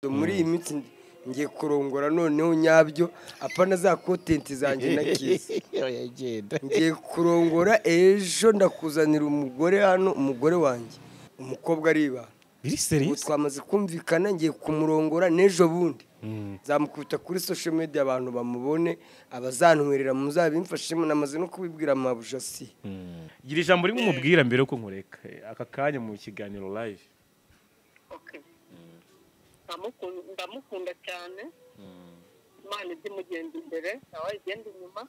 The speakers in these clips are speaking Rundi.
Muri iyi minsi ngiye kurongora noneho nyabyo, apana za content zanjye na Kiss. Ngiye kurongora ejo, ndakuzanira umugore hano, umugore wanjye, umukobwa ariba. Biri serious? Twamaze kumvikana, ngiye kumurongora n'ejo bundi. Nzamukubita kuri social media abantu bamubone, abazantwerera muzabimfashemo, namaze no kubibwira amabujasi. Gira ijambo rimwe umubwira mbere yuko nkureka aka kanya mu kiganiro live. Okay. Ndamukunda cyane. Imana ijye imugenda imbere, nawe igenda inyuma.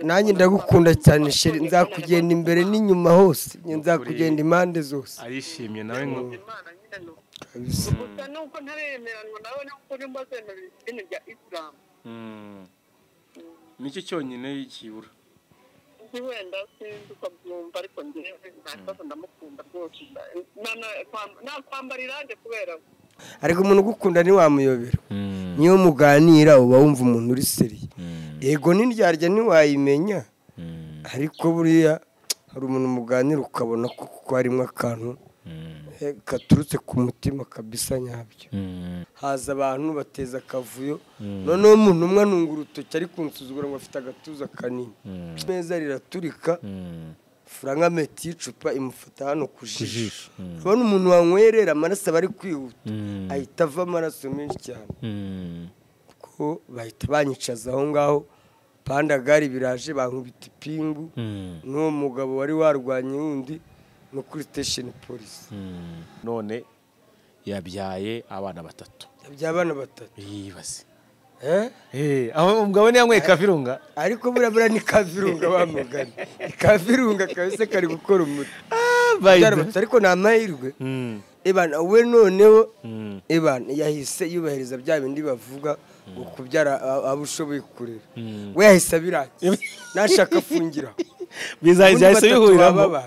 Nanjye ndagukunda cyane chérie, nzakugenda imbere n'inyuma hose, nzakugenda impande zose. Arishimye nawe ngo kabisa. Gusa nuko ntaremeranwa nawe nuko nimba zemera idini rya Islam. Nicyo cyonyine kibura. Ndi wenda sinzi uko byumva, ariko njyewe nta kibazo, ndamukunda rwose. Nakwambara irange kubera. Ariko umuntu ugukunda ntiwamuyobera. Niyo muganira uba wumva umuntu uri seriye. Yego n'indyarya ntiwayimenya, ariko buriya hari umuntu muganira ukabona ko harimo akantu katurutse ku mutima kabisa nyabyo. Haza abantu bateza akavuyo, noneho umuntu umwe anunga urutoki ari kunsuzugura ngo afite agatuza kanini. Meza riraturika, Franka meti icupa imufata hano ku jisho. Ubona umuntu wanywerera amaraso aba ari kwihuta, ahita ava amaraso menshi cyane. Kuko bahita banyicaza aho ngaho, pandagari biraje bankubita ipingu, n'uwo mugabo wari warwanye wundi no kuri station police. None yabyaye abana batatu. Yabyaye abana batatu. Yibaze. Aho umugabo ni yanyweye kavirunga. Ariko burabura ni kavirunga bamugana. Kavirunga kabisa kari gukora umuti. Ariko nta mahirwe. Ebana we noneho ebana yahise yubahiriza bya bindi bavuga ngo kubyara abo ushoboye kurera. We yahise abirangiza. Nashaka afungira. Bizahise bihuriramo.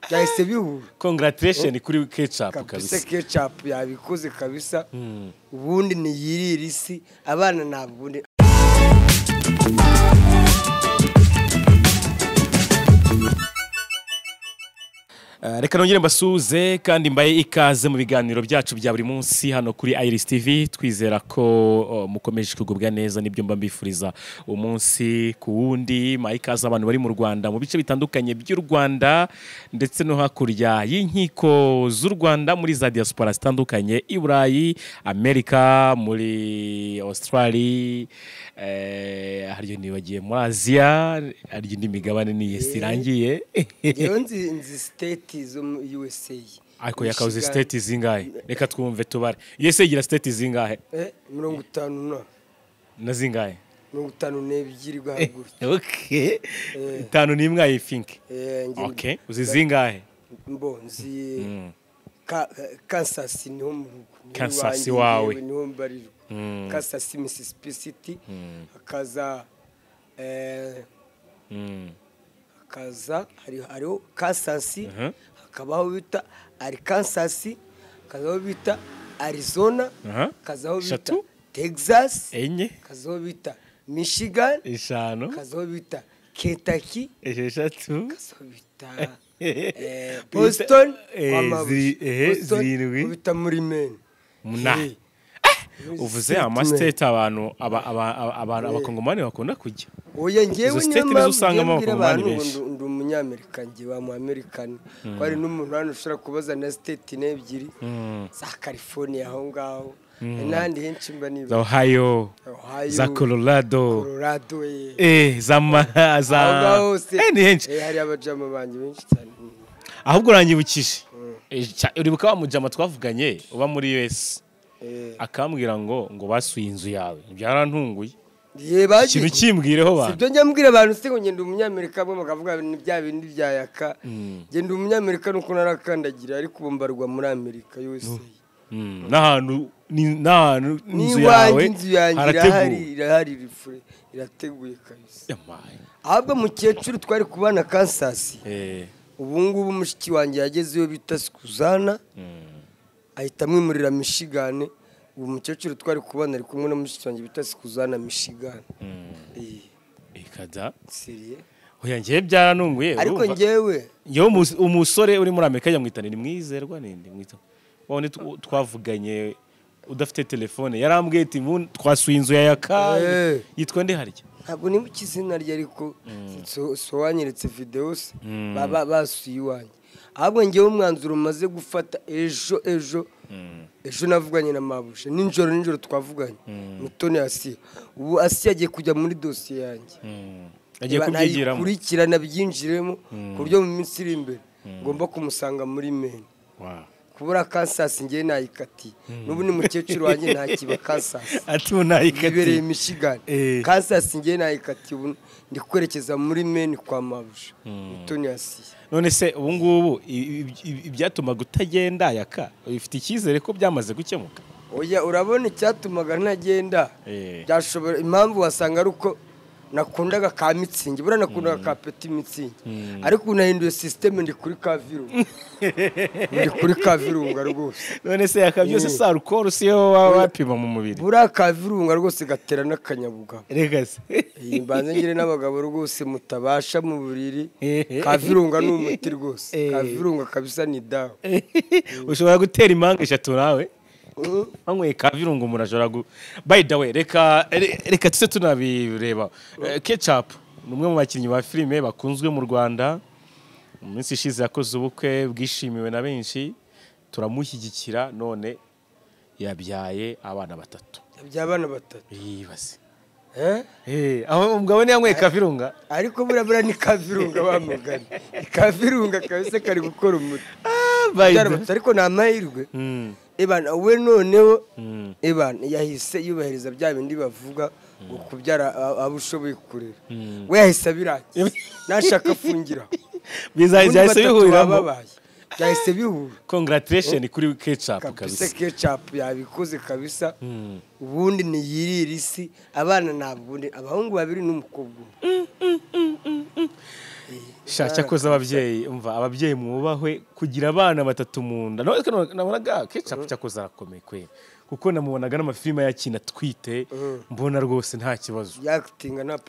Byahise bihura. Congratulations kuri Ketchup kabisa. Ketchup yabikoze kabisa. Ubundi ni yirira isi abana ntabwo. Reka nongere mbasuze kandi mbaye ikaze mu biganiro byacu bya buri munsi hano kuri Iris TV, twizera ko mukomeje kugubwa neza nibyo mba mbifuriza umunsi ku wundi. Mbaye ikaze abantu bari mu Rwanda mu bice bitandukanye by'u Rwanda ndetse no hakurya y'inkiko z'u Rwanda muri za diaspora zitandukanye i Burayi, Amerika, muri Australia, haryo nibagiye muri Asia, haryo indi migabane ni yesirangiye. Ngewe nzi state zo mu USA. Ariko yakabuze state zingahe? Reka twumve tubare. USA igira state zingahe? 50 na zingahe? 52 rwaguru. Okay. 51 I think. Okay. Uzi zingahe? Mbo nzi Kansas niho mu rugo. Kansas wawe. Niho mbarirwa. Kansas, Mississippi City, hakaza hakaza hariho Kansas, hakabaho bita Arkansas, hakazaho bita Arizona, hakazaho bita Texas, hakazaho bita Michigan, 5, hakazaho bita Kentucky, 6, hakazaho bita Boston, 7, bita muri Maine, 8. Uvuze ama state abantu abakongomani bakunda kujya. Oya ngewe niyo mpamvu abantu ndi umunyamerika, nge wa mu American. Ko ari n'umuntu hano ushobora kubaza na state n'ebyiri za California aho ngaho, n'ahandi henshi mba niba. Za Ohio, za Colorado, za ni henshi. Hari abajama banjye benshi cyane. Ahubwo uranyibukije. Uribuka wa mujama twavuganye uba muri US? Akambwira ngo basuye inzu yawe, byarantunguye. Ikintu kimbwireho ba. Sibyo njya mbwira abantu se ngo ngenda umunyamerika bo bakavuga ni bya bindi bya yaka. Ngenda umunyamerika nuko narakandagira, ariko ubu mbarwa muri Amerika USA. N'ahantu n'ahantu inzu yawe irahari irateguye kabisa. Ahubwo mukecuru twari kubana Kansas. Ubu ngubu mushiki wanjye yagezeyo bita Suzana. Ahita amwimurira Michigan. Ubu mukecuru twari kubana ari kumwe na mushiki wanjye bita Suzana Michigan. Ikada seriye. Oya ngiye byaranunguye. Ariko ngewe umusore uri muri Amerika yamwitana ni mwizerwa ninde mwita. Wabone twavuganye udafite telefone yarambwiye ati twasuye inzu ya Yaka yitwa nde harya ntabwo nibuka izina rye ariko so wanyeretse video se baba basuye iwanjye ahubwo ngewe umwanzuro umaze gufata ejo ejo ejo navuganye na Mabusha nijoro twavuganye Mutoni Asiya ubu Asiya agiye kujya muri dosiye yanjye agiye kubyigiramo kurikirana byinjiremo ku buryo mu minsi iri imbere ngomba kumusanga muri Maine kubura Kansas ngiye nayikatiye n'ubu ni mukecuru wanjye ntakiba Kansas ati unayikatiye ibereye Michigan Kansas ngiye nayikatiye ubu ndi kwerekeza muri Maine kwa Mabusha Mutoni Asiya none se ubu ngubu ibyatumaga utagenda Yaka ufite icyizere ko byamaze gukemuka oya urabona icyatumaga ntagenda byashobora impamvu wasanga ari uko nakundaga ka mitsingi buriya nakundaga ka peti mitsingi ariko unahinduye systeme ndi kuri ka virunga ndi kuri ka virunga rwose none se Yaka byose si alcool si yo wapima mu mubiri buriya ka virunga rwose gatera n'akanyabugabo reka se mbanze ngire n'abagabo rwose mutabasha mu buriri ka virunga ni umuti rwose ka virunga kabisa ni dawa ushobora gutera impanga eshatu nawe anyway ka virunga umuntu ashobora by the way reka tuse tunabireba Ketchup ni umwe mu bakinnyi ba filime bakunzwe mu Rwanda mu minsi ishize yakoze ubukwe bwishimiwe na benshi turamushyigikira none yabyaye abana batatu yabyaye abana batatu yibaze aho umugabo ni yanyweye ka virunga ariko burabura ni ka virunga bamugana ka virunga kabisa kari gukora umuti ariko ni amahirwe Ebana we noneho ebana yahise yubahiriza bya bindi bavuga ngo kubyara abo ushoboye kurera we yahise abirangiza nashaka afungira bizahise bihuriramo byahise bihura congratulation kuri Ketchup kabisa Ketchup yabikoze kabisa ubundi niyirira isi abana ntabwo abahungu babiri n'umukobwa Sha cyakoze ababyeyi umva ababyeyi mwubahwe kugira abana batatu mu nda nabonaga Ketchup cyakoze arakomeye kwe kuko namubonaga n'amafilime yakina twite mbona rwose nta kibazo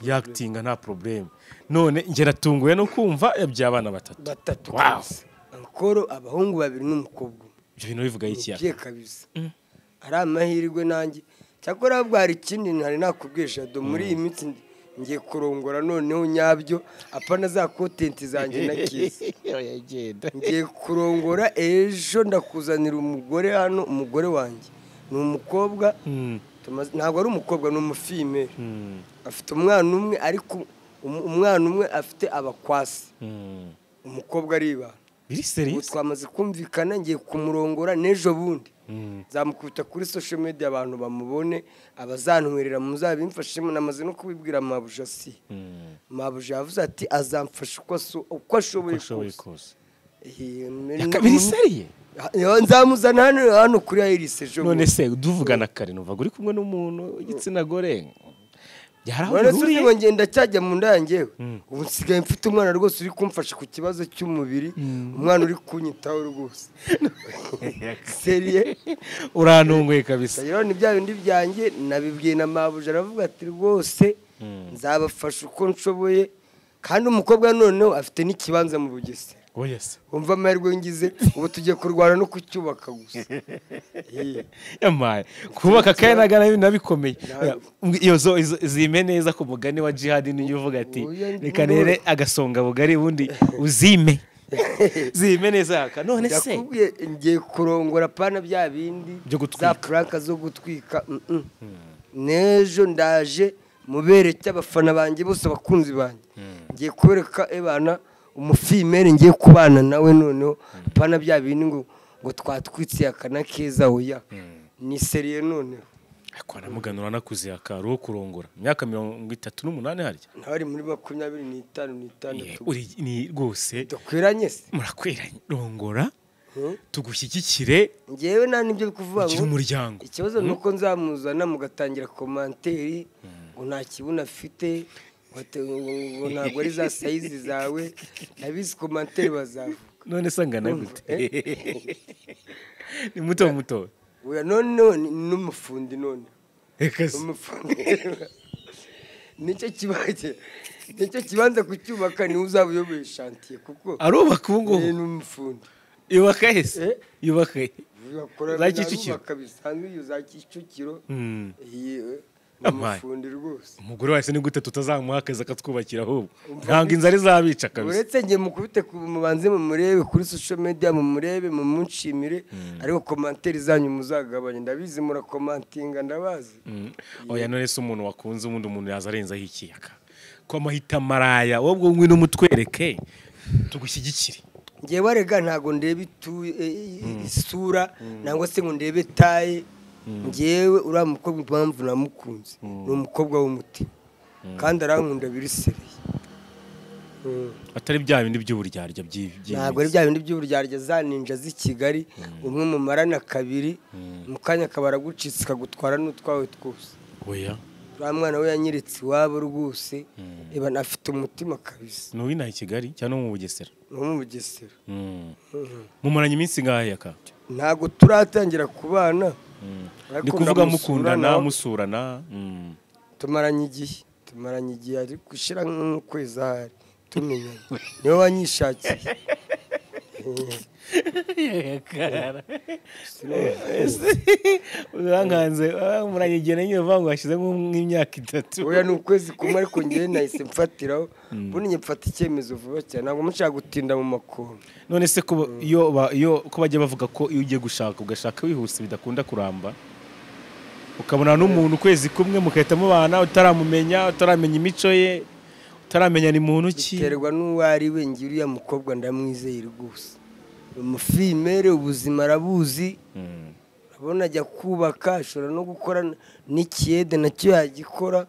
yakitinga nta problem none nge natunguwe no kumva yabyaye abana batatu wow ankoro abahungu babiri n'umukobwa ibyo bintu bivuga iki ya kabisa ari amahirwe nanjye cyakora bwari ikindi ntari nakubwisha do muri iyi minsi ngiye kurongora noneho nyabyo apana za content zanjye na kiss ngiye kurongora ejo ndakuzanira umugore hano umugore wanjye ni umukobwa ntabwo ari umukobwa ni umufime afite umwana umwe ariko umwana umwe afite abakwasi umukobwa ariba biri serious twamaze kumvikana ngiye kumurongora n'ejo bundi nzamukubita kuri social media abantu bamubone abazantwerera muzabimfashemo namaze no kubibwira Mabusha si Mabusha yavuze ati azamfasha uko ashoboye kose biri seriye nzamuzana hano kuri Iris ejo none se duvugana kare numva uri kumwe n'umuntu w'igitsina gore none se ngo ngenda cyajya mu nda yanjye ubu nsigaye mfite umwana rwose uri kumfasha ku kibazo cy'umubiri umwana uri kunyitaho rwose seriye urantunguye kabisa rero ni bya bindi byanjye nabibwiye na Mabusha aravuga ati rwose nzabafasha uko nshoboye kandi umukobwa noneho afite n'ikibanza mu Bugesera wumva amahirwe ngize ubu tugiye kurwana no kucyubaka gusa yamaye kubaka kandi nabikomeye iyo zime neza ku mugani wa Jihad niyo uvuga ati reka rere agasonga bugari ubundi uzime zime neza none se ndakubwiye ngiye kurongora pana bya bindi za prank zo gutwika n'ejo ndaje mubereke abafana banjye bose abakunzi banjye ngiye kubereka ebana umufimere ngiye kubana nawe noneho pana bya bintu ngo twatwitse akana keza oya ni seriye noneho ariko namuganura nakuze akaro kurongora imyaka 38 harya ntari muri 25 n'itandatu uri ni rwose dukwiranye se murakwiranye rongora tugushyigikire ngewe nta nibyo kuvuga ngo umuryango ikibazo nuko nzamuzana mugatangira komanteri ngo nta kibuno afite ngo ntabwo ari za sayizi zawe nabizi komantere bazavuga none se angana gute ni muto muto oya none n'umufundi none umufundi nicyo kibanza kucyubaka niwe uzaba uyoboye shantiye kuko arubaka ubu ngubu ni umufundi yubaka hese yubaka he Za Kicukiro. Bisanzwe iyo za Kicukiro. Umufundi rwose. Umugore wese ni gute tutazamuha akazi akatwubakira ahubwo? Ntabwo inzara izabica kabisa. Uretse nge mukubite mubanze mumurebe kuri social media, mumurebe mumunshimire, ariko commentaire zanyu muzagabanye, ndabizi murakomantinga ndabazi. Oya none se umuntu wakunze umuntu umuntu yaza arenzaho ikiyaka ko amahita maraya, wowe ngwino mutwereke tugushyigikire. Ngewe rega ntago ndebe isura nangwa se ngo ndebe taye. Ngewe uriya mukobwa impamvu namukunze ni umukobwa w'umutima kandi arankunda biri seriye. Atari bya bindi by'uburyarya by'ibyo. Ntabwo ari bya bindi by'uburyarya za ninja z'i Kigali, umwe mumarana kabiri mu kanya akaba aragucitse akagutwara n'utwawe twose. Oya uriya mwana we yanyiritse iwabo rwose, eba afite umutima kabisa. Ni uw'inaha i Kigali cyangwa mu Bugesera? Ni mu Bugesera. Mumaranye iminsi ingahe yaka? Ntabwo turatangira kubana. Ni kuvuga mukundana musurana. Tumaranye igihe ariko gushira nk'ukwezi ahari tumenyanye, niwe wanyishakiye. Urankanze muranye igihe nyine uvuga ngo hashize nk'imyaka 3. Oya ni ukwezi kumwe ariko njye nahise mfatiraho, ubundi njye mfata icyemezo vuba cyane, ntabwo mushaka gutinda mu makuru. None se ko iyo ko bajya bavuga ko iyo ugiye gushaka ugashaka wihuse bidakunda kuramba, ukabona n'umuntu ukwezi kumwe mugahita mubana utaramumenya, utaramenya imico ye, utaramenya ni muntu ki? Biterwa n'uwo ari we. Ngira uriya mukobwa ndamwizeye rwose, umufimere ubuzima arabuzi, urabona ajya kubaka, ashobora no gukora n'ikiyede nacyo yagikora.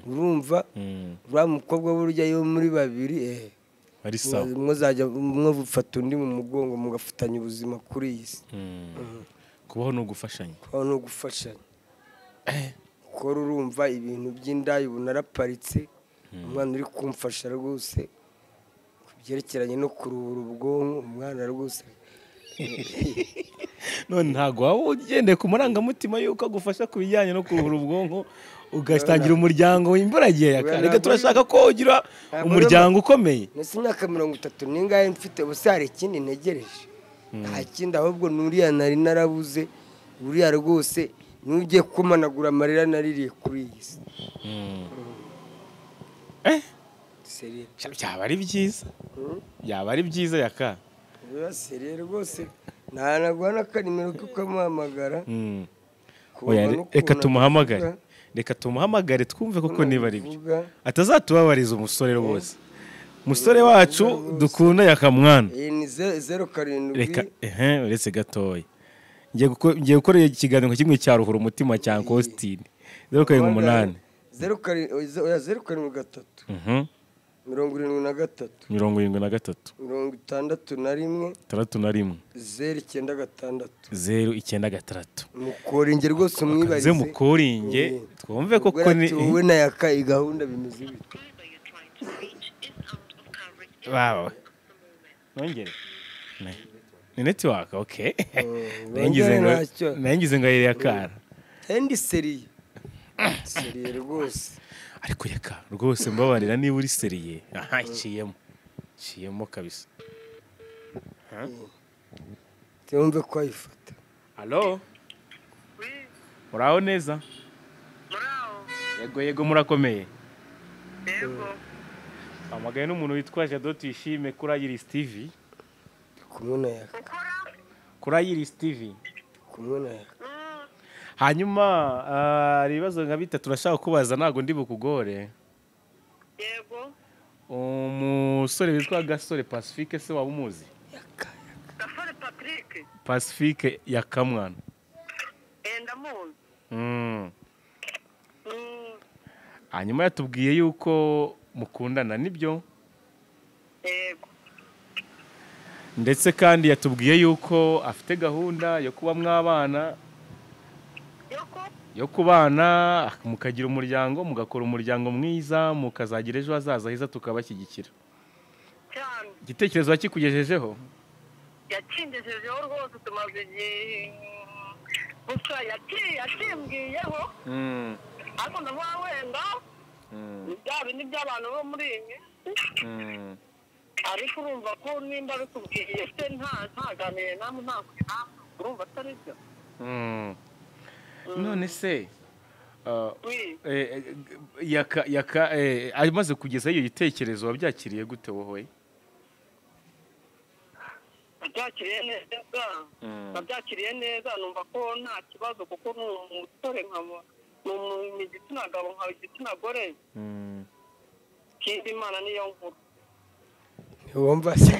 Urumva uriya mukobwa burya yo muri babiri ari sawa, muzajya mwufata undi mu mugongo mugafatanya ubuzima kuri iyi si. Kubaho no gufashanya. Kubaho no gufashanya. Kora urumva ibintu by'indayi ubu naraparitse, umwana uri kumfasha rwose kubyerekeranye no kuruhura ubwonko, umwana rwose. None ntago waba ugendeye ku marangamutima yuko agufasha ku bijyanye no kuruhura ubwonko ugatangira umuryango w'imburagihe yaka. Reka turashaka ko ugira umuryango ukomeye. Nese imyaka 30 ningahe mfite, ubuse hari ikindi ntegereje? Nta kindi, ahubwo nuriya nari narabuze, uriya rwose nugiye kumanagura amarira naririye kuri iyi si. Byaba ari byiza, byaba ari byiza yaka. Seriye rwose, ntanagwa n'akanimero ko kamuhamagara. Reka tumuhamagare, reka tumuhamagare twumve koko niba ari byo, atazatubabariza umusore rwose. Umusore wacu dukunda yakamwana. Ni 07. Reka uretse gatoya, ngiye gukora ikiganiro kimwe cya ruhura umutima cya Austin. 078 073 73 73 61 61 096 096. Mukoringe rwose umwibarize, mukoringe twumve koko ni wowe na yaka igahunda bimeze bite. Wawe nongere ni network. Okay, nangize ngo yari yakara ndi seriye seriye rwose. Ariko yaka rwose mbabarira niba uri seriye. Aha iciyemo kabisa. Twumve ko ayifata. Allo, muraho neza? Muraho. Yego yego, murakomeye? Yego. Amagaye n'umuntu witwa Jado Tuyishime kuri Iris TV. Kumwe na yaka. Kuri Iris TV. Kumwe na yaka. Hanyuma hari ibibazo nka bitatu turashaka kubaza, ntago ndi bukugore. Yego. Umusore witwa Gasore Pacifique se waba umuzi? Yaka. Gasore Patrick. Pacifique yakamwana. Ndamuzi. Hanyuma yatubwiye yuko mukundana, nibyo? Yego. Ndetse kandi yatubwiye yuko afite gahunda yo kuba mwabana, yo kubana mukagira umuryango, mugakora umuryango mwiza, mukazagira ejo hazaza heza, tukabashyigikira. Cyane. Igitekerezo yakikugejejeho? Yakingejejeho rwose, tumaze igihe gusa yakimbwiyeho. Ariko ndavuga wenda bya bindi by'abantu bo muri iyi minsi. Ariko urumva ko nimba bikubwiye se ntaganire namwe nta. Urumva atari byo. None se yaka amaze kugeza iyo gitekerezo wabyakiriye gute wowe? Nabyakiriye neza numva ko nta kibazo kuko ni umusore nkaba ni igitsina gabo nkaba igitsina gore. Kindi Imana niyo nkuru. Wumva se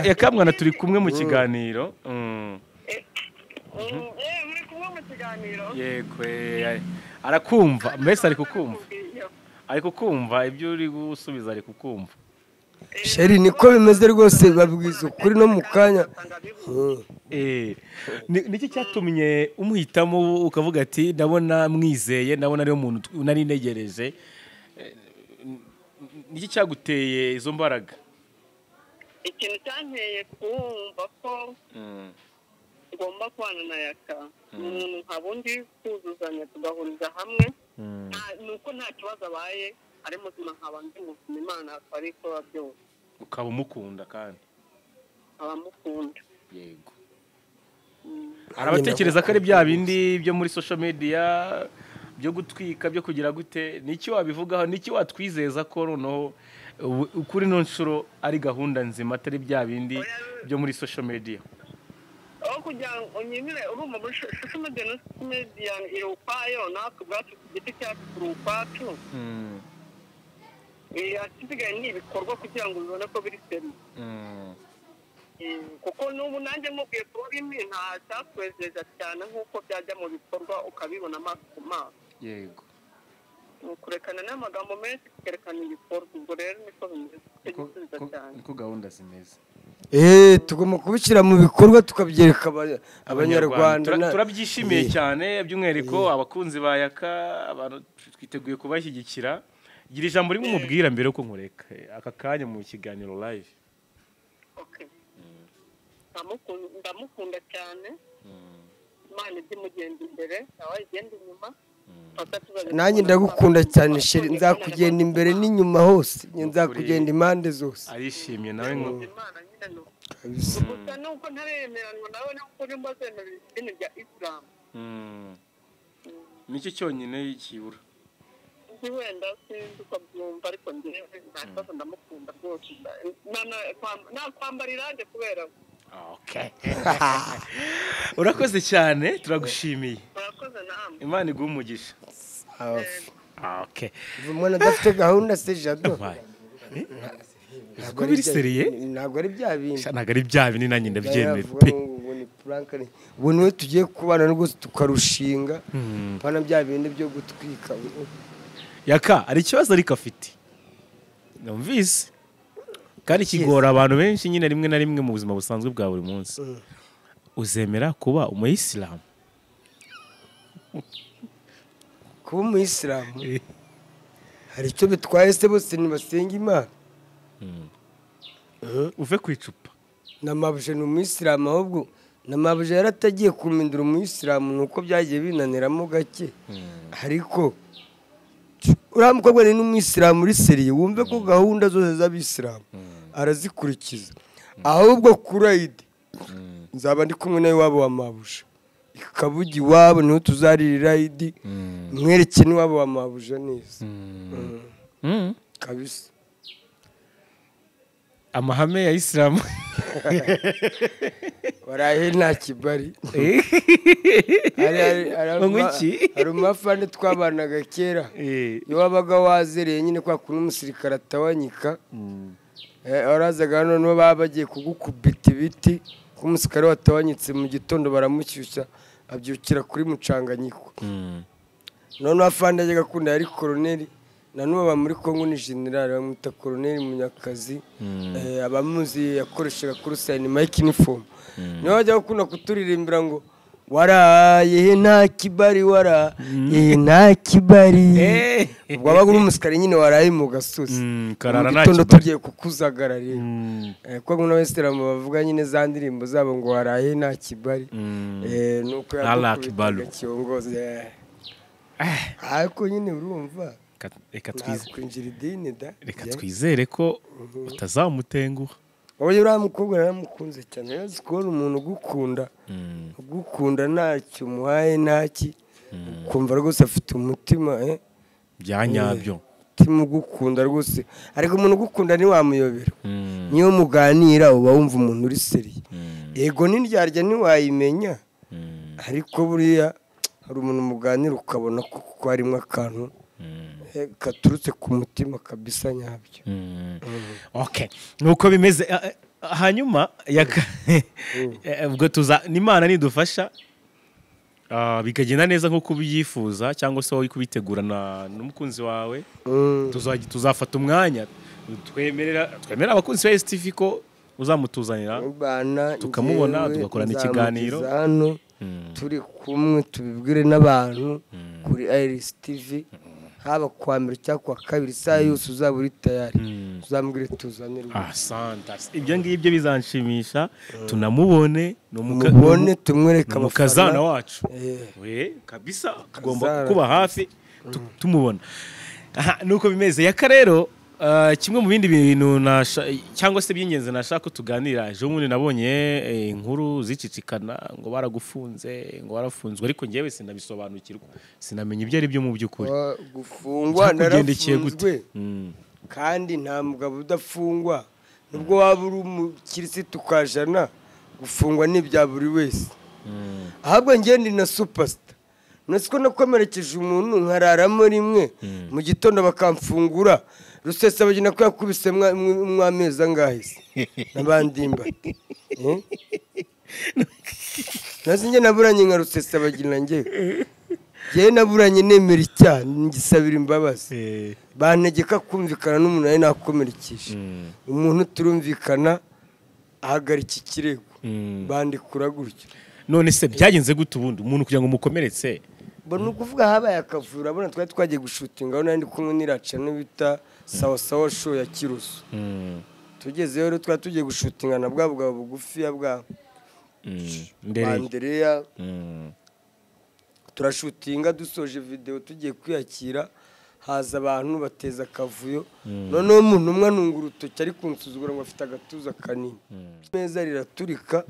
Yakamwana turi kumwe mu kiganiro. Muri kumwe mu kiganiro. Yego arakumva mbese ari kukumva. Ari kukumva ibyo uri gusubiza ari kukumva. Sheri niko bimeze rwose babwiza ukuri no mu kanya. Niki cyatumye umuhitamo ukavuga ati ndabona mwizeye ndabona ariyo muntu nari ntegereje? Niki cyaguteye izo mbaraga? Ikintu cyanteye kumva ko ngomba kubana na Yaka umuntu nka bundi kuzuzanya tugahuriza hamwe, nuko nta kibazo abaye ari muzima nkaba ndi muzima, Imana ari ikora byose. Ukaba umukunda kandi? Abamukunda. Yego. Arabatekereza ko ari bya bindi byo muri social media byo gutwika byo kugira gute? Niki wabivugaho? Niki watwizeza ko noneho ukuri no nshuro ari gahunda nzima atari bya bindi byo muri social media? Aho kugira ngo nyimire urumva muri social media no media iri ukwayo, natwe ubwacu ku giti cyacu turi ukwacu. Asigaye ni ibikorwa kugira ngo ubibone ko biri seri. Kuko n'ubu nanjye mubwiye kuba bimwe nta cyatwezeza cyane nk'uko byajya mu bikorwa ukabibona amaso ku maso. Yego. Kurekana n'amagambo menshi tukerekana ibikorwa, ubwo rero niko bimeze. Niko gahunda zimeze. Tugomba kubishyira mu bikorwa tukabyereka abanyarwanda. Turabyishimiye cyane by'umwihariko abakunzi ba Yaka, abantu twiteguye kubashyigikira. Gira ijambo rimwe umubwira mbere yuko nkureka aka kanya mu kiganiro live. Okay. Ndamukunda cyane. Imana ijye imugenda imbere, nawe igenda inyuma. Nanjye ndagukunda cyane Sheri, nzakugenda imbere n'inyuma hose, nzakugenda impande zose. Arishimye nawe ngo gusa nuko ntaremeranwa nawe nuko nimba zemera idini rya Islam. Nicyo cyonyine kibura. Wenda sinzi uko byumva ariko njyewe nta kibazo ndamukunda rwose. Nakwambarira nde kubera. Okay. Urakoze cyane turagushimiye. Urakoze namwe. Imana iguhe umugisha. Okay. Umwana adafite gahunda se Jado. Ntabwo biri seriye? Ntabwo ari bya bindi. Ntabwo ari bya bindi nanjye ndabyemera pe. Ubu niwe tugiye kubana rwose tukarushinga. Pana bya bindi byo gutwika. Yaka ari ikibazo ariko afite. Numvise. Kandi kigora abantu benshi nyine rimwe na rimwe mu buzima busanzwe bwa buri munsi. Uzemera kuba umuyisilamu? Kuba umuyisilamu hari icyo bitwaye se? Bose ntibasenga Imana. Uve ku icupa. Na mabuje ni umuyisilamu, ahubwo na mabuje yaratagiye kumindura umuyisilamu nuko byagiye binaniramo gake. Ariko uriya mukobwa ni n'umuyisilamu uri seriye, wumve ko gahunda zose z'abisilamu arazikurikiza. Ahubwo kuri nzaba ndi kumwe nawe iwabo wa mabuje ikabugi iwabo niho tuzarira idi mwereke n'iwabo wa mabuje neza kabisa. Amahame ya Isilamu warahe nta kibari. Hari umafane twabanaga kera, iyo wabaga wazereye nyine kwa kuntu umusirikare atawanyika, warazaga hano nibo baba bagiye kugukubita ibiti ko umusirikare watawanyitse mu gitondo baramushyushya abyukira kuri mucanganyiko. Noneho afande ajyaga akunda yari koroneri, na n'ubu aba muri Kongo ni general, bamwita koroneri Munyakazi. Abamuzi yakoreshaga kuri sayini mike uniform. Niwe wajya gukunda kuturirimbira ngo waraye nta kibari, waraye nta kibari. Ubwo wabaga uri umusirikare nyine waraye mu gasozi, mu gitondo tugiye kukuzagara rero. Kuko n'abayisilamu bavuga nyine za ndirimbo zabo ngo waraye nta kibari. Nuko yadukubitaga kiongozi. Ariko nyine urumva reka twizere ko utazamutenguha. Wowe uriya mukobwa naramukunze cyane. Yazi kubona umuntu ugukunda ntacyo umuhaye ntaki, ukumva rwose afite umutima bya nyabyo, umutima ugukunda rwose. Ariko umuntu ugukunda ntiwamuyobera, niyo muganira uba wumva umuntu uri seriye. Yego n'indyarya ntiwayimenya, ariko buriya hari umuntu muganira ukabona ko harimo akantu katurutse ku mutima kabisa nyabyo. Okay, nuko bimeze. Hanyuma ubwo tuza n'Imana nidufasha bikagenda neza nkuko ubyifuza cyangwa se wowe kubitegurana n'umukunzi wawe, tuzafata umwanya twemerera abakunzi ba STV ko uzamutuzanira tukamubona tugakorana ikiganiro hano turi kumwe, tubibwire n'abantu kuri Iris TV, haba kwa mbere cyangwa kwa kabiri, isaha yose uzaba uri tayari uzambwire tuzanire. Asante, ibyo ngibyo bizanshimisha, tunamubone mubone tumwereke umukazana wacu we kabisa, tugomba kuba hafi tumubona. Nuko bimeze. Yaka rero kimwe mu bindi bintu cyangwa se by'ingenzi nashaka ko tuganira, ejo bundi nabonye inkuru zicicikana ngo baragufunze, ngo warafunzwe, ariko njyewe sinabisobanukirwa, sinamenya ibyo ari byo mu by'ukuri. Gufungwa narafunzwe, kandi nta mugabo udafungwa, nubwo waba uri umukirisitu ukajana, gufungwa ni ibya buri wese. Ahubwo njye ndi na superstar, nasiko nakomerekeje umuntu nkararamo rimwe mu gitondo bakamfungura. Rusesabagina ko yakubise mwamezi angahe se n'abandimba. Nazi njye naburanye nka Rusesabagina, njye naburanye nemera icyaha ngisabira imbabazi, bantegeka kumvikana n'umuntu nari nakomerekeje, umuntu turumvikana ahagarika ikirego, bandikura gutyo. None se byagenze gute ubundi umuntu kugira ngo umukomeretse? Ni ukuvuga habaye akavura, urabona twari twagiye gushutinga aho nari kumwe n'iraca n'ibita sawa sawa show ya Kirusu. Tugezeyo rero twari tugiye gushutinga na bwa bugabo bugufiya bwa Andereya. Turashutinga dusoje video tugiye kwiyakira, haza abantu bateza akavuyo. Noneho umuntu umwe anunga urutoki ari kunsuzugura ngo afite agatuza kanini, meza riraturika,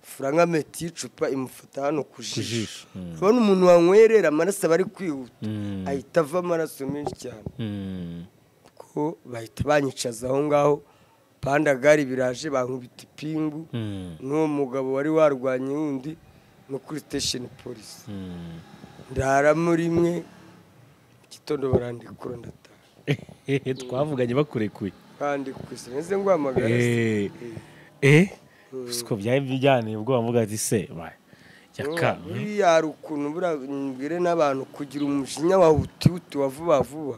Franga meti icupa imufata hano ku jisho. Ubona umuntu wanywerera amaraso bari kwihuta, ahita ava amaraso menshi cyane, ko bahita banyicaza aho ngaho. Pandagari biraje bankubita ipingu, n'uwo mugabo wari warwanye wundi no kuri station police. Ndaramo rimwe gitondo barandikura ndataha. Twavuganye bakurekuye kandi kwise neze ngwamagara. Siko byari bijyane ubwo bavuga ati se yaka buriya hari ukuntu mbwire n'abantu kugira umujinya wa hutihuti wa vuba vuba,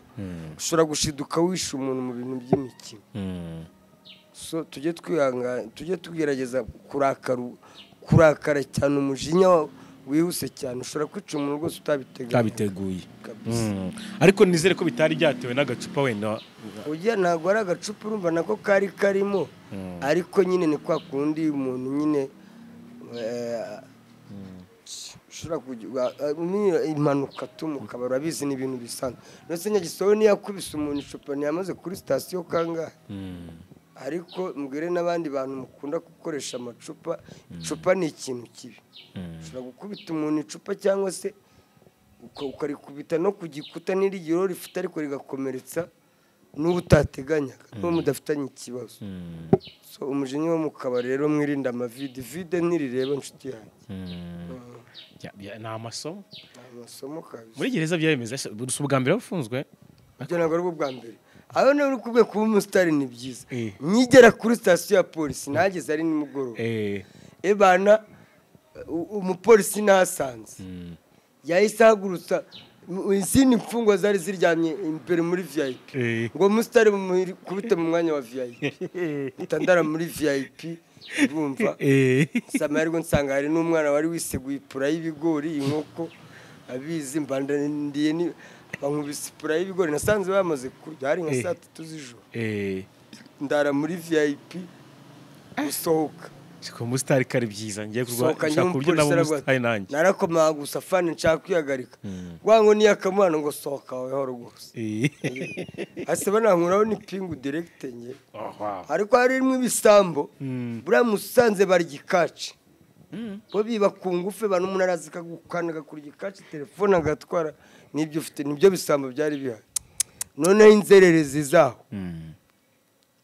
ushobora gushiduka wisha umuntu mu bintu by'imikino. So tujye twihangana, tujye tugerageza kurakara cyane, umujinya wihuse cyane ushobora kwica umuntu rwose utabiteguye. Ariko nizere ko bitari byatewe n'agacupa wenda. Ujya ntabwo ari agacupa, urumva nako kari karimo, ariko nyine ni kwa kundi umuntu nyine ushobora kugira impanuka tumukaba, urabizi ni ibintu bisanzwe. Nose Nyagisobe ntiyakubise umuntu icupa ntiyamaze kuri sitasiyo kangahe. Ariko mbwire n'abandi bantu mukunda gukoresha amacupa, icupa ni ikintu kibi. Ushobora gukubita umuntu icupa cyangwa se ukarikubita no ku gikuta n'irigiro rifite ariko rigakomeretsa n'ubu utateganyaga, n'ubu mudafitanye ikibazo. So umujinya wo mu kabari rero mwirinda amavide, vide ntirireba inshuti yanjye. Ni amasomo. Amasomo kabisa. Muri gereza byaremeze, si ubwa mbere wafunzwe? Ibyo ntabwo ari ubwa mbere. Aho nawe uri kubwe kuba umusitari ni byiza. Nkigera kuri sitasiyo ya polisi nageze ari nimugoroba. Ebana umupolisi nasanze yahise ahagurutsa izindi mfungwa zari ziryamye imbere muri VIP, ngo umusitari kubite mu mwanya wa VIP, ntandara muri VIP urumva. Samarwe nsanga hari n'umwana wari wiseguye ipura y'ibigori, inkoko abizi mbandandiye ni bankubise ipura y'ibigori, nasanze bamaze kurya hari nka saa 3 z'ijoro. Ndara muri VIP gusohoka Ko umusitari kari byiza, ngiye Sohoka, kurwa njye uburyo nabo umupolisi umusitari nanjye. Narakomaga gusa fani nshaka kwihagarika. Rwango niyo akamwana ngo sohoka weho rwose. Hasi banankuraho ni pingu direct nge. Oh, wow. Ariko harimo ibisambo. Buriya Musanze barya ikaci. Bo biba ku ngufe, bantu umuntu araza akagukanda agakurya ikaci, telefone agatwara n'ibyo ufite, nibyo bisambo byari bihari. Noneho inzererezi zaho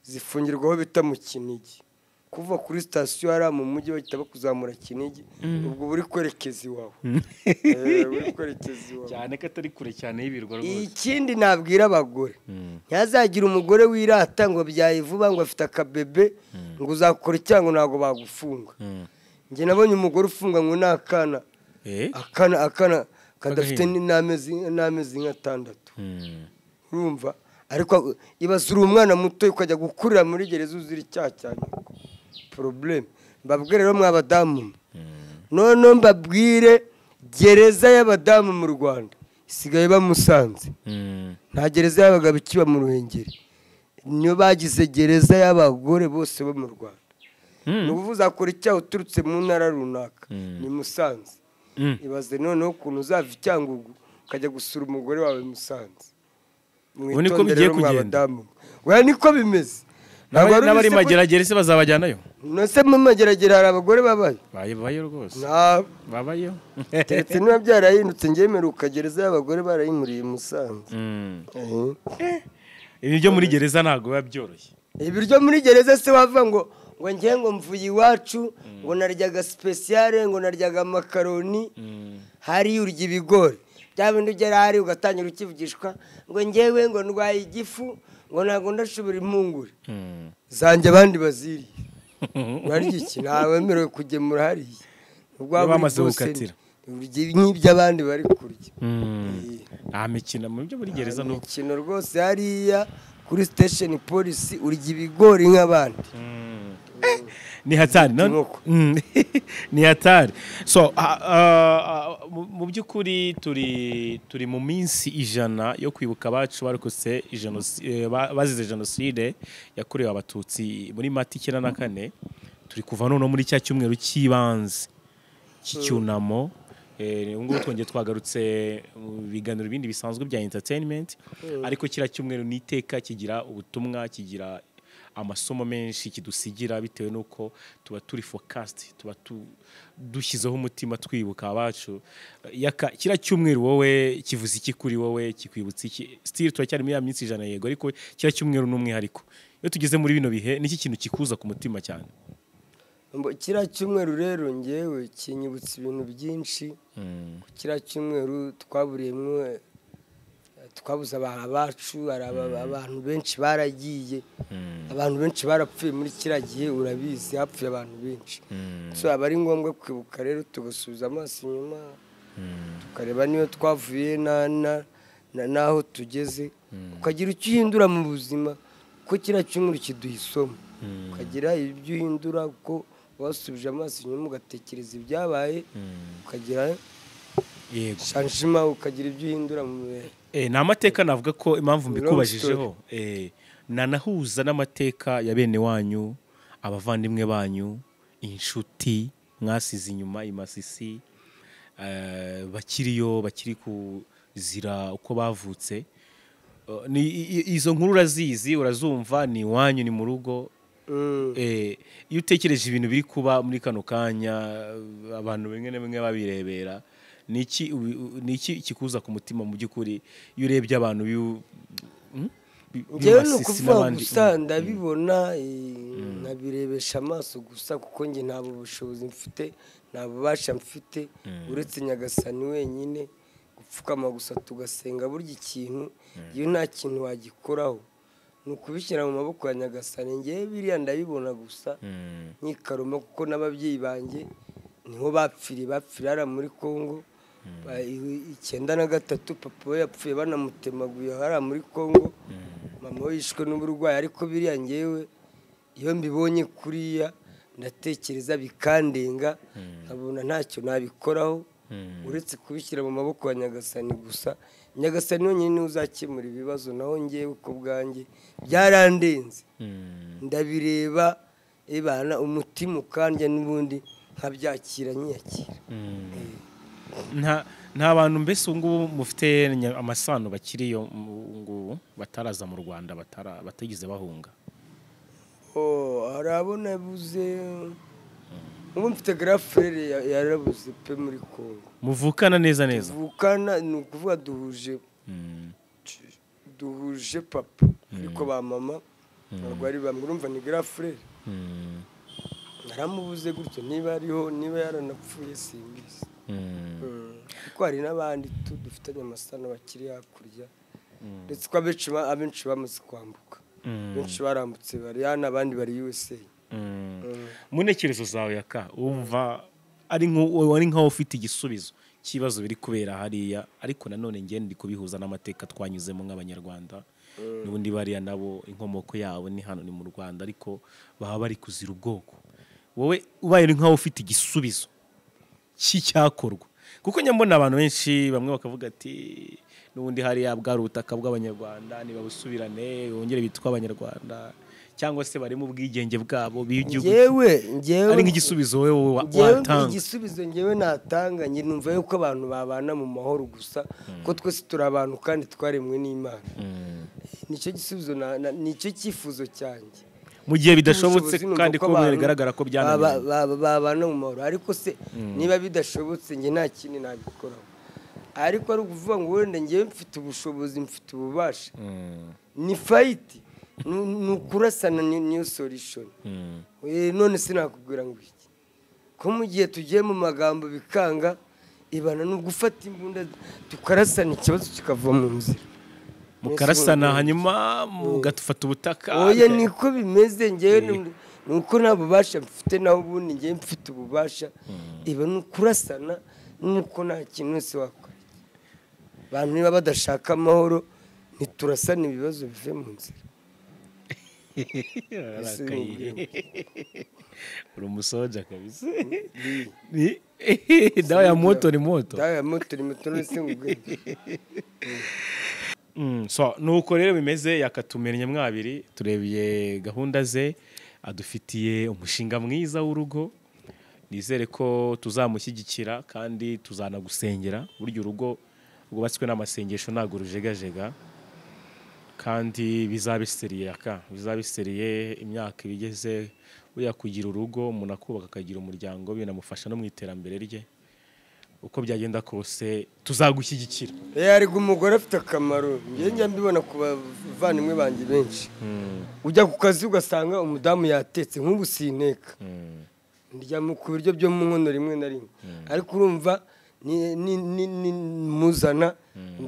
zifungirwaho bita mu Kinigi. Kuva kuri sitasiyo hariya mu mujyi bahita bakuzamura Kinigi, ubwo buri kwerekeza iwawe. Buri kwerekeza iwawe. Cyane ko atari kure cyane y'ibirwa rwose. Ikindi nabwira abagore, ntihazagire umugore wirata ngo byaye vuba ngo afite akabebe ngo uzakora icyaha ngo ntabwo bagufunga. Njye nabonye umugore ufunga ngo ni akana akana kadafite n'amezi nk'atandatu. Urumva? Ariko ibaze uri umwana muto ukajya gukurira muri gereza uzira icyaha cya nyoko. Problème. Mbabwire rero mwa badamu. None mbabwire gereza y'abadamu mu Rwanda isigaye bamusanze. Nta gereza y'abagabo ikiba mu Ruhengeri. Niyo bagize gereza y'abagore bose bo mu Rwanda. Ni ukuvuga uzakora icyaha uturutse mu ntara runaka ni Musanze. Ibaze noneho ukuntu uzava i Cyangugu ukajya gusura umugore wawe Musanze. Ubu niko bigiye kugenda. Oya niko bimeze. N'abari Mageragere se bazabajyanayo? Nose mu Mageragere hari abagore babayo. Babayo rwose. Babayo. Keretse niba byarahindutse ngemeruka gereza y'abagore barayimuriye Musanze. Ibiryo muri gereza ntabwo biba byoroshye. Ibiryo muri gereza se wava ngo ngiye ngo mvuye iwacu ngo naryaga speciale ngo naryaga makaroni hari urya ibigori. Bya bindi ugera hari ugatangira ukivugishwa ngo ngewe ngo ndwaye igifu ngo ntabwo ndashobora impungure zanjye abandi baziriye. Barya iki? Ntawemerewe kugemura hariya. Bamaze gukatira nk'ibyo abandi bari kurya. Nta mikino mu byo muri gereza no mikino rwose hariya kuri station polisi urya ibigori nk'abandi. Ni hatari no? Ni hatari. So mu by'ukuri turi mu minsi 100 yo kwibuka abacu barokotse bazize jenoside yakorewe Abatutsi muri Mata 94. Turi kuva none muri cya cyumweru cy'ibanze cy'icyunamo. Ubu ngubu twongeye twagarutse mu biganiro bindi bisanzwe bya entertainment, ariko kiriya cyumweru ni iteka kigira ubutumwa, kigira amasomo menshi kidusigira bitewe nuko tuba turi focused, tuba dushyizeho umutima twibuka abacu. Kiriya cyumweru wowe kivuze iki kuri wowe, kikwibutsa iki? Still turacyari muri ya minsi 100 yego, ariko kiriya cyumweru ni umwihariko. Iyo tugeze muri bino bihe niki kintu kikuza ku mutima cyane? Kiriya cyumweru rero ngewe kinyibutsa ibintu byinshi. Kiriya cyumweru twaburiyemo, twabuze abacu, abantu benshi baragiye, abantu benshi barapfuye muri kiriya gihe, urabizi hapfuye abantu benshi. So aba ari ngombwa kwibuka rero tugasubiza amaso inyuma tukareba niyo twavuye n'aho tugeze, ukagira icyo uhindura mu buzima, kuko kiriya cyumweru kiduha isomo. Ukagira ibyo uhindura kuko wasubije amaso inyuma ugatekereza ibyabaye, ukagira shanjima, ukagira ibyo uhindura mu mibereho. Ni amateka navuga ko impamvu mbikubajijeho nanahuza n'amateka ya bene wanyu, abavandimwe banyu, inshuti mwasize inyuma i Masisi, bakiriyo bakiri kuzira uko bavutse. Izo nkuru urazizi, urazumva, ni iwanyu, ni mu rugo. Iyo utekereje ibintu biri kuba muri kano kanya, abantu bimwe na bimwe babirebera, niki kikuza ku mutima mu by'ukuri iyo urebye abantu Njyewe ni ukuvuga gusa ndabibona nkabirebesha amaso gusa, kuko njye nta bushobozi mfite, nta bubasha mfite uretse Nyagasani wenyine. Gupfukama gusa tugasenga, burya ikintu iyo nta kintu wagikoraho ni ukubishyira mu maboko ya Nyagasani. Njyewe biriya ndabibona gusa nkikaruma, kuko n'ababyeyi banjye niho bapfiriye, bapfiriye hariya muri Kongo 93. Papa we yapfuye banamutemaguye hariya muri Kongo, mama we yishwe n'uburwayi. Ariko biriya ngewe iyo mbibonye kuriya ndatekereza bikandenga, nkabona ntacyo nabikoraho uretse kubishyira mu maboko ya Nyagasani gusa. Nyagasani wenyine niwe uzakemura ibibazo, naho ngewe uko bwanjye byarandenze. Ndabireba Ibana umutima ukandya n'ubundi nkabyakira nyakira. Nta bantu mbese ubu mufite amasano bakiriyo ngubu bataraza mu Rwanda batigeze bahunga? Oh, arabona buze ubu mfite grand frère yarabuze pe muri Congo. Muvukana neza neza? Tuvukana, ni ukuvuga duhuje papa ariko ba mama ntabwo ari bamwe, urumva ni grand frère. Naramubuze gutyo, niba ariho niba yaranapfuye simbizi. Kuko hari n'abandi dufitanye amasano bakiri hakurya, ndetse ko abenshi bamaze kwambuka, benshi barambutse bari hano, abandi bari USA. Mu ntekerezo zawe Yaka, wumva ari nkaho ufite igisubizo cy'ibibazo biri kubera hariya, ariko nanone ngiye ndi kubihuza n'amateka twanyuzemo nk'Abanyarwanda. N'ubundi bariya nabo inkomoko yabo ni hano ni mu Rwanda, ariko baba bari kuzira ubwoko. Wowe ubaye nkaho ufite igisubizo cy'icyakorwa, kuko nyambona abantu benshi bamwe bakavuga ati n'ubundi hariya bwari ubutaka bw'Abanyarwanda nibabusubirane bongere bitwa Abanyarwanda, cyangwa se bari mu bwigenge bwabo b'igihugu. Ngewe ari nk'igisubizo wowe watanga? Igisubizo ngewe natanga, nge numva yuko abantu babana mu mahoro gusa, ko twese turi abantu kandi twaremwe n'Imana. Nicyo gisubizo, nicyo cyifuzo cyanjye. Mu gihe bidashobotse kandi ko bigaragara ko byananiranye, babana mu mahoro. Ariko se niba bidashobotse nge nta kindi nabikoraho, ariko ari ukuvuga ngo wenda ngewe mfite ubushobozi, mfite ububasha, ni fight, ni ukurasana, niyo solution. None sinakubwira ngo iki, ko mu gihe tugiye mu magambo bikanga, ibana ni ugufata imbunda tukarasana ikibazo kikava mu nzira. Mukarasana hanyuma mugatufata ubutaka. Oya niko bimeze, ngewe nuko nta bubasha mfite, naho ubundi ngewe mfite ububasha, iba ni ukurasana, nuko nta kintu wese wakora. Abantu niba badashaka amahoro ntiturasana ibibazo bive mu nzira. Uri umusoja kabisa. Dawa ya moto ni moto. Dawa ya moto ni moto, none ngubwenge. So nuko rero bimeze, yakatumenye mwabiri turebye gahunda ze, adufitiye umushinga mwiza w'urugo. Nizere ko tuzamushyigikira kandi tuzanagusengera. Burya urugo rwubatswe n'amasengesho ntago rujegajega, kandi bizabiseriye Yaka, bizabiseriye imyaka ibigeze uya kugira urugo, umuntu akubaka akagira umuryango, binamufasha no mu iterambere rye. Uko byagenda kose tuzagushyigikira. Ariko umugore afite akamaro, ngiye njya mbibona ku bavandimwe banjye benshi. Ujya ku kazi ugasanga umudamu yatetse, nk'ubu sinteka, ndya ku biryo byo mu nkono rimwe na rimwe, ariko urumva ni muzana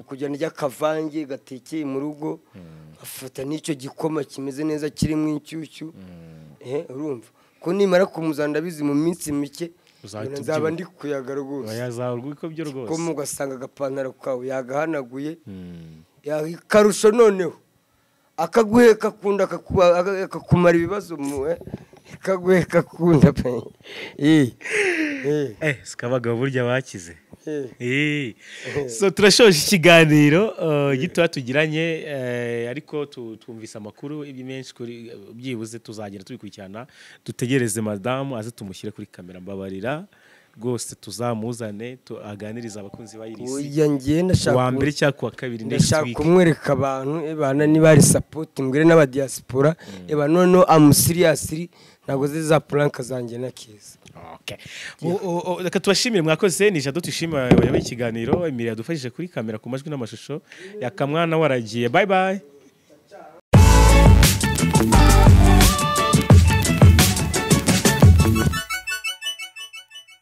kujya ndya akavange gatekeye mu rugo, afata n'icyo gikoma kimeze neza kirimo inshyushyu. Urumva ko nimara kumuzana ndabizi mu minsi mike nzaba ndi kuyaga rwose. Ko mugasanga agapantaro kawe yagahanaguye, yakarusho noneho akaguheka akunda akakumara ibibazo, akaguheka akunda pe. Sikabagabo burya bakize. So turashoje ikiganiro gito tugiranye, ariko twumvise amakuru ibi menshi kuri byibuze tuzagera tubikurikirana. Dutegereze madamu aze tumushyire kuri kamera, mbabarira rwose tuzamuzane tuaganiriza abakunzi ba Iris. Oya ngiye ndashaka wa mbere cyangwa kuwa kabiri next week, ndashaka kumwereka abantu ebana niba ari support ngire n'aba diaspora eba noneho am seriously ntago za prank zanjye na kiza. Okay. Reka tubashimire mwakoze, ni Jado tushima wayoboye ikiganiro, Emilia yadufashije kuri kamera ku majwi n'amashusho, Yakamwana waragiye. Bye bye.